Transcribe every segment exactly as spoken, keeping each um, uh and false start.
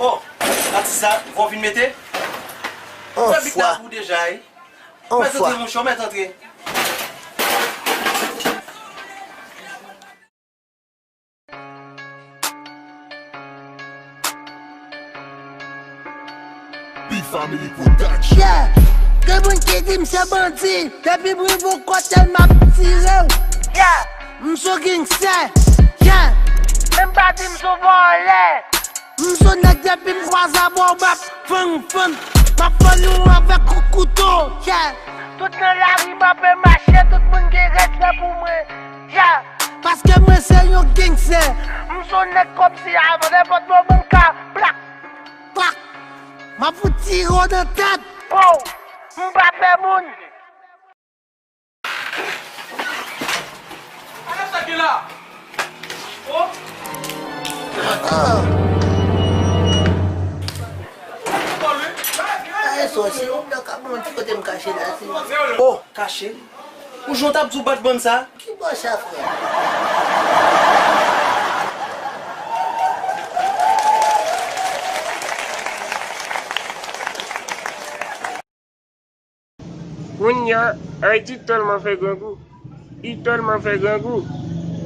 Oh, atis sa, fò w vin mete? Fè bit la pou deja, wi. Mèt antre, monchè, mèt antre. B Family Production. Yeah! Gen moun ki di m se bandi, depi m rive yon kote m ap tire w. Yeah! M sou gangstè, yeah! Men m pa di m sou vòlè. M sou nèg depi m kwaze avè w m ap fann fann. M ap fann ou avèk yon kouto, yeah! Tout nan lari m ape mache, tout moun gen respè pou mwen, yeah! Paske mwen se yon gangstè. M sou nèg kòmsi avan nenpòt moman m ka plak, plak. M ap fout tire w nan tèt. Pow! M pa pè moun. Ala sa gen la. Oh! Aye sòsi, ou blan ka ban mwen ti kote m kache la si. Oh, kache. Ou jan w t ap di w bat bann sa? Ki bò sa frè? Kounye a, Ayiti tèlman fè grangou, li tèlman fè grangou,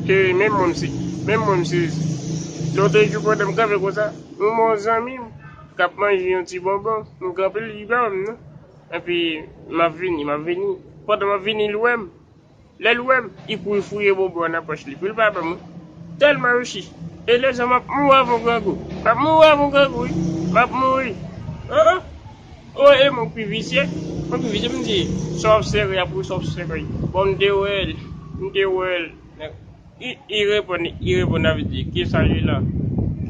ke menm mwen m si, menm mwen m sezi. Lòt jou pandan m kanpe konsa, m wè yon zanmi m k ap manje yon ti bonbon, m kanpe l, li pa wè m non. Epi m ap vini, m ap vini. Pandan m ap vini, l wè m. Lè l wè m, li kouri fouye bonbon an nan pòch li pou l pa ban mwen. Tèlman yo chi. E lè sa m ap mouri avè yon grangou. M ap mouri avè yon grangou wi. M ap mouri. An an. O e mwen k pi visye. Mwen k pi visye m di sa w ap sere a pou sa w ap sere. Bon m te wè l. M te wè l. Li reponn, li reponn avè di kisa l ye la?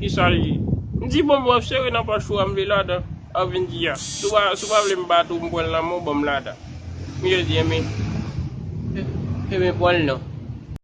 Kisa l ye? M di bon m w ap sere nan pòch ou a m vle ladan. Avè di a. Si w pa, si w pa vle m bat ou m pran l nan men w ban m ladan. Misye di enben, enben pran l non.